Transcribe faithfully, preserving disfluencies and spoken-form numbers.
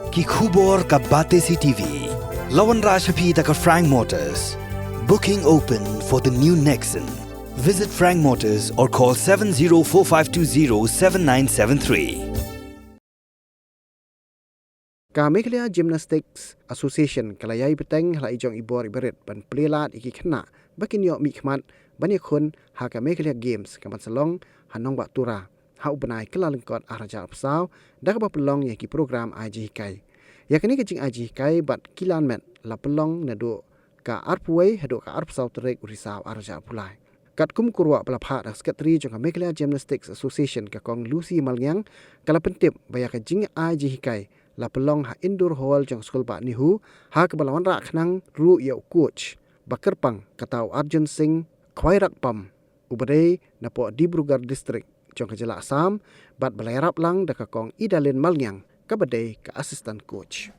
Ki khubor ka Batesi T V. La wanrah sha phi da ka Frank Motors. Booking open for the new Nexon. Visit Frank Motors or call seven zero four five two zero seven nine seven three. Ka Meghalaya Gymnastics Association ka la ïai bteng ha la i jong i bor i barit ban plie lad ïa ki khynnah ba kin ïoh mihkhmat ban ïakhun ha ka Meghalaya Games ka ban sa long ha Nongbah Tura ha u bnai Kyllalyngkot ar hajar arphew saw, da kaba pynlong ïa ki program ai jinghikai. Ïa kane ka jingai jinghikai bad ki lan met la pynlong naduh ka arphew wei haduh ka arphew saw tarik u Risaw ar hajar arphew lai. Katkum kyrwoh ba la phah da ka Secretary jong ka Meghalaya Gymnastics Association ka Kong Lucy Malngiang, ka la pyntip ba ïa ka jingai jinghikai la pynlong ha Indoor Hall jong ka skul bah NEHU, ha kaba la wanrah khnang ruh ïa u coach ba kyrpang, kata u Arjun Singh Khwairakpam, uba dei napoh Dibrugarh District jong ka jylla Assam, bad ba la ïarap lang da ka Kong Idalin Malngiang kaba dei ka assistant coach.